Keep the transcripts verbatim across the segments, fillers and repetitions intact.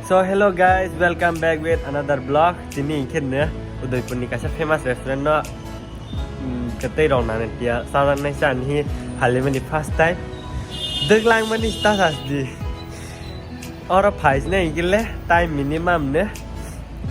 So hello guys, welcome back with another vlog. Tini hwnkhe no Udaipurni kaisa famous restaurant no, mm, kwtwi rok nani tiya chajaknai chani halimani first time. Dwglangmani ta sasdi. Oro phaisnai hwnkhe le time minimum no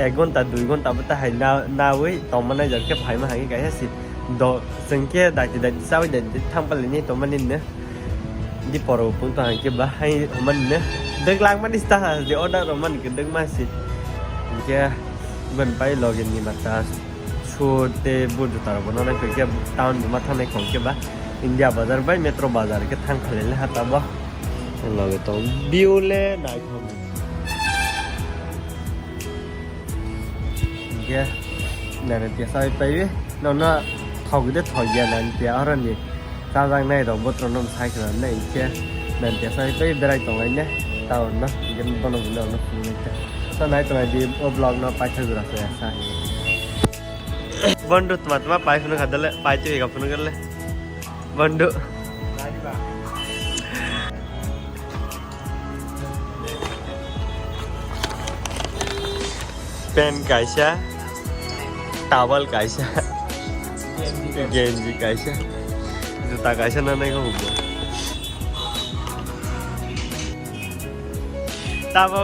ek ghonta dui ghonta bo ta hai na nawi tongmani jar khe phaima hai kaisa si do chwng khe daiti daiti chawi daiti thang palini tongmani no. Di poro pun to hangke ba hai oman ne. Dek lang mani sta ha di order roman ke dek ma si. Hingke ban pai login ni mata. Su te bu juta ro bono nai ke town bu matha nai kong ke ba. India bazar bai metro bazar ke thang khale le hata ba. Loge to view le nai thong. Hingke nani tiya sai pai no na thok de thok ya nani tiya oro ni. Chajaknai rok botrok no sai khna nai hingke nang tesa bai berai tonglai ne town no hingke bono buino ano phunuk nai ta. To nai tonglai di o vlog no paithak jora se sa. Bondu tma tma pai phunuk kha dele pai twi ga phunuk le. Bondu. Pant kaisa, towel kaisa, genji kaisa, juta kaisa nanai kho bo. Tabo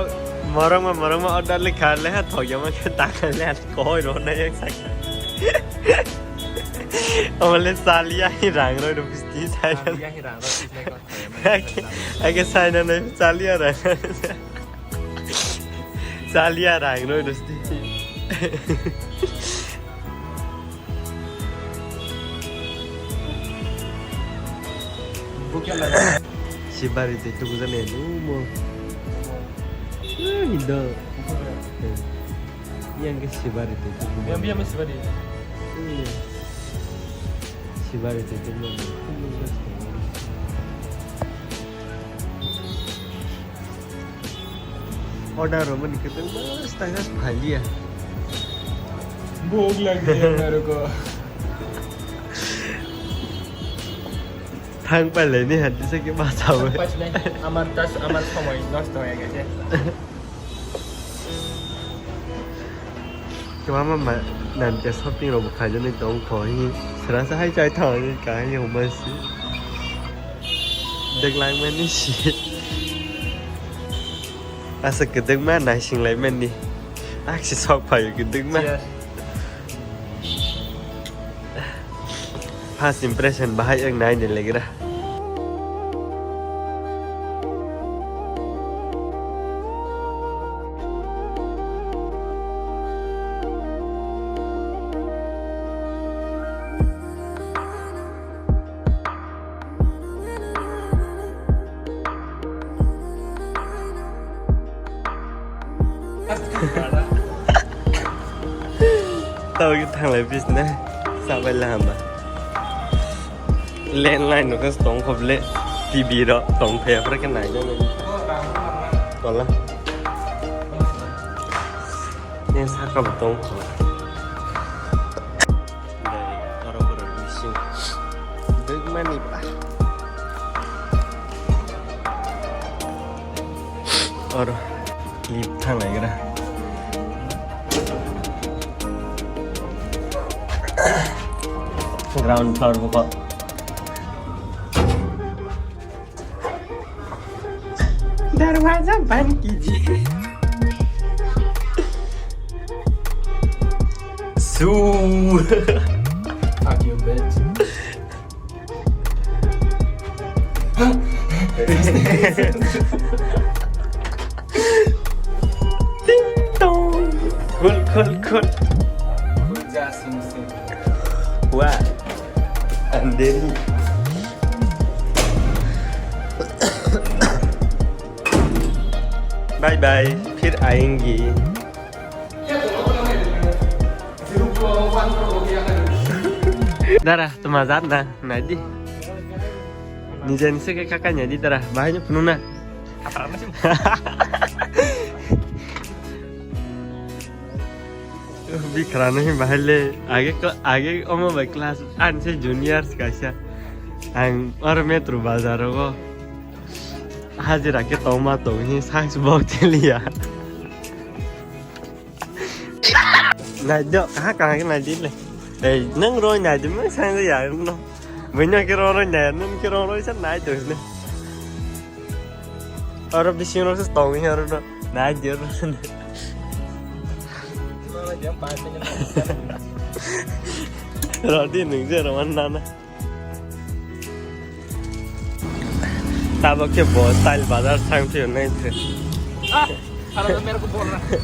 morongma morongma order le kha le ha thogya ma khe ta kha le ha koi ro na yak sa kha. Amale salia hi rang roi ro bisti sai. Salia hi rang roi bisti ko. Ake, ake saina nai chalia rang. Chalia rang roi dosti. Sibari te tuku jane numo. Ah, hindo. Yang ke sibari te tuku. Yang biar masih bari. Sibari te tuku. Order romani kwtwng mas tangkas phalia. Bog lagi yang baru ko. Thang pailai ni hati se ke bachawi. Pailai, amar tas, amar somoi nosto hoye geche. Kwbangma ma-, nang khe shopping rok bo khaijani tong kho hi. Srasa hai chai thang hi kahai hi hwnba si. Dek lang mani si. Asa kwdwkma naising lai mani. Aksi sok phaio kwdwkma. Cheers. First impression bahai wng nai ni legra. Tau ki thanglai bisne sabai la hamba. Landline no kas tong khob le T V ro tong phaya phra ke nai jani. Kola. Yang saka bo tong kho. Oro borok bising. Dwkmani ba. Oro lift thanglaigra. Ground floor bo kok. Darwaja ban kiji. Su. Fuck you, bitch. Ding dong. Khul, khul, khul. Khul ja, sing, sing. Wah. Andheri. Bye bye, phir aayenge. Dara, tuma jat na, naidi. Nije nise ke kakai naidi dara, bahai ni phunu na. Bikra no hin bahai le, age ko, age omo bai class, an se juniors kaisa. Ang oro metro bazar o. Hajira ke tongma tong hi size bok teliya. Nai do, kaha kaha khe nai di le. Ei, nang roi nai di, mang sang ya no. Buino khe roi roi nai, nang khe roi roi sa nai do ne. Oro bising rok se tong ya oro no. Nai di oro. Rodi nung je ro man na na. Tabok khe bo style bazar thang phiyo nai the. Ah, साला तो मेरे को बोल रहा है।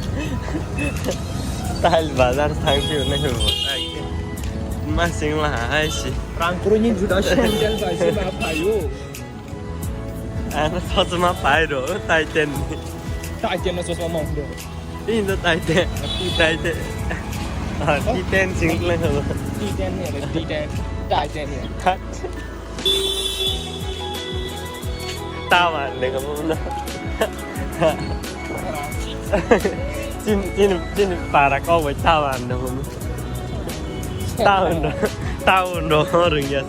Style bazar thang phiyo nai bo. Ma sing la hai si. Rangkuru ni juda sandal bai si ma payo. Ano sosma pai ro, tai ten. Tai ten no sosma mang do. Ini tuh tai ten, tai ten. Ah, ti ten sing lang halo. Ti ten ni, ti ten. Tai ten ni. Tawan de kamu na. Chin chin chin para kau bai tawan de kamu. Tawan do, tawan do ring ya.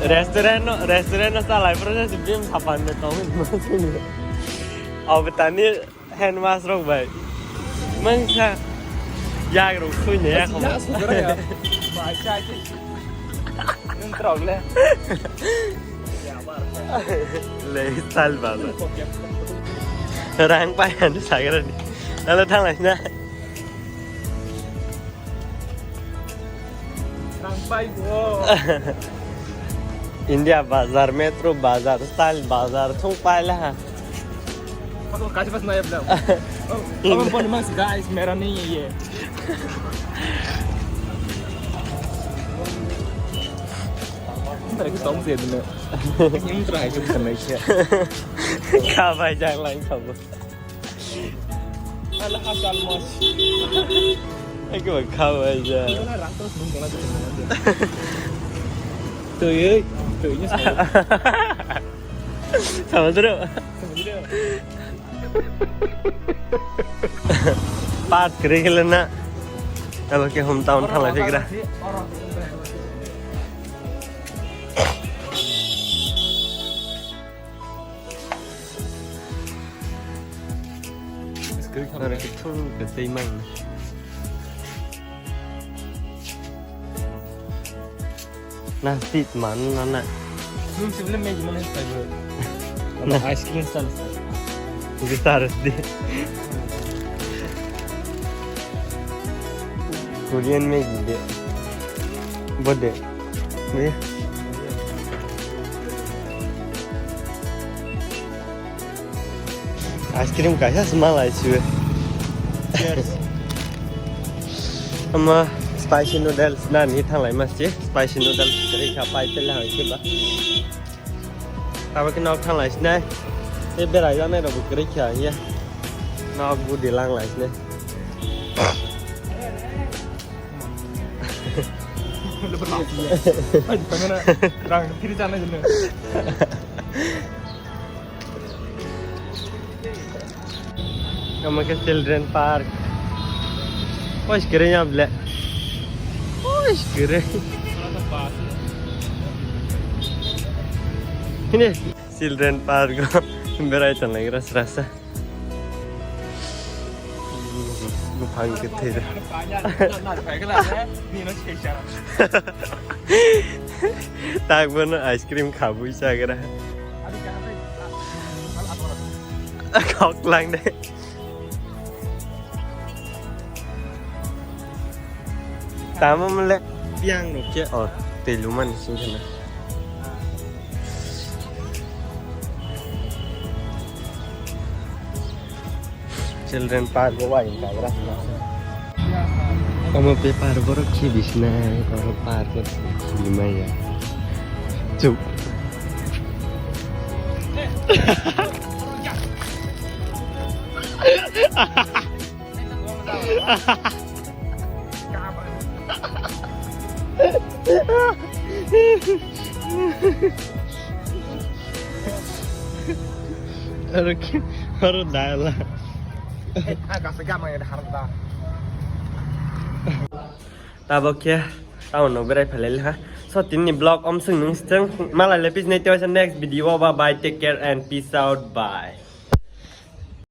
Restaurant no, restaurant no salai pro se bim sapan de tong. Au betani. Hand wash rok bai. Mangsa. Yak rok sui ne yak. Ya sudra ya. Bai chai ke. Nung trok le. Le style ba. Rang pai han sagra ni. Nalo thang lai na. Rang pai bo. India bazar, metro bazar, style bazar, thung pai la ha. Kaisa pas naya bla. Oh, kamu pon mas guys, mera nahi hai ye. Tara ki tong se dine. Nim try chu sanai kya. Kha bai jang lang kha bo. Ala asal mos. Eke ba kha bai ja. Tui, tui ni. Samudra. Part kiri kiri na. Abo ke hometown thalai fikra. Oro khe thung khe twi mang. Na tit man na na. Nung sibole Maggi mane sai bro. Na ice cream style sai. Guitar di. Korean Maggi de. Bode. Ni. Ice cream kaisa se malai siwe. Cheers. Ama spicy noodles na ni thanglai ma se spicy noodles kiri kha pai tele hai ke ba. Tabo ke nok thanglai sinai. Te berai jang nai rok kiri kha ya. Nok budi lang lai sinai. Rang kiri jang nai jene. Omo khe children park. Oish kere ya ble. Oish kere. Hini children park berai tonglai gra srasa. Buphang khe thwi. Tak bono ice cream khabui chagra. Kok lang de. Tamo mole piang no khe o telu man sing khana. Children park o wai kagra. Omo paper borok khi bisnai oro park o khi maya. Chup. Aro ki, aro dai la. Tabok khe town no berai phalai ha. So tini ni vlog om swng nung swng malai le pis nei tewaisa next video o. Bye bye, take care and peace out, bye.